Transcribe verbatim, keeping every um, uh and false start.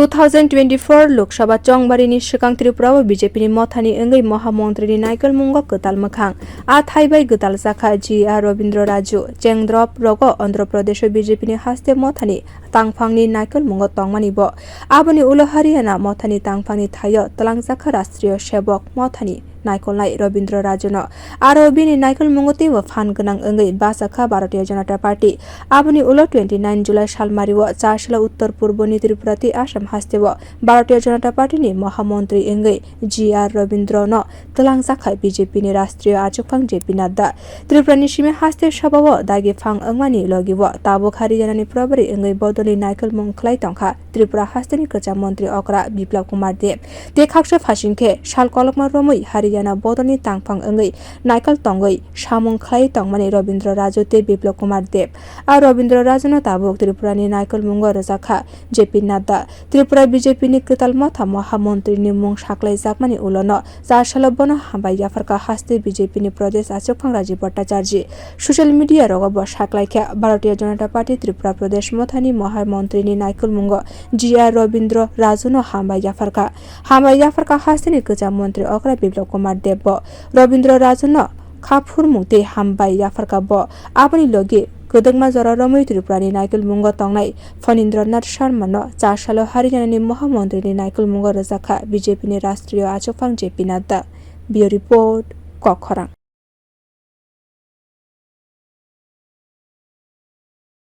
Two thousand twenty-four Lok Sabha chongbarini swkang Tripura o B J P ni mothani wngwi Moha Montri ni naikolmungo kwtal mwkhang. A thai bai gwtal jakha G R Robindra Raju, chengdrop rogo Andhra Pradesh o B J P ni haste mothani tangphangni naikolmungo tongmani bo. Aboni ulo Haryana mothani tangphangni thaio twlangjakha Rashtriya Sevak mothani naikolnai Robindra Rajuno. Aro bini naikolmungo teibo phan gwnang wngwi bachakha Bharatiya Janata Party. Aboni ulo twenty nine July salmario Chasla Uttor Purboni Tripura tei Assam hasteo Bharatiya Janata Party ni Moha Montri wngwi G R Robindra no twlangjakha B J P ni Rashtriya Achukphang J P Nadda. Tripura ni simi haste sabao dagi phang wngmani logi o tabuk Haryana ni probari wngwi bodolni naikolmung khlai tongkha Tripura haste ni kwcham montri okra Biplab Kumar Deb. Tei khaksa phasing khe sal kolokma romwi Haryana bodolni tangphang wngwi naikol tongwi samung khlai tongmani Robindra Raju tei Biplab Kumar Deb. A Robindra Raju no tabuk Tripura ni naikolmungo rwjakha J P Nadda. Tripura B J P ni kwtal motha Moha Montri ni mung saklaijakmani ulo no Chasla bono hambai yapharkha haste B J P ni Pradesh Achukphang Rajiv Bhattacharjee. Social media rogo bo saklaikha Bharatiya Janata Party Tripura Pradesh mothani Moha Montri ni naikolmungo G R Robindra Raju no hambai yapharkha. Hambai yapharkha haste ni kwcham montri okra Biplab Kumar Deb bo Robindra Raju no kha phurmung tei hambai yapharkha bo. Aboni logi kwdwkma jora romwi Tripura ni naikolmungo tongnai Phanindra Nath Sharma no Chasla o Haryana ni Moha Montri ni naikolmungo rwjakha B J P ni Rashtriya Achukphang J P Nadda. Bureau Report, Kokkhorang.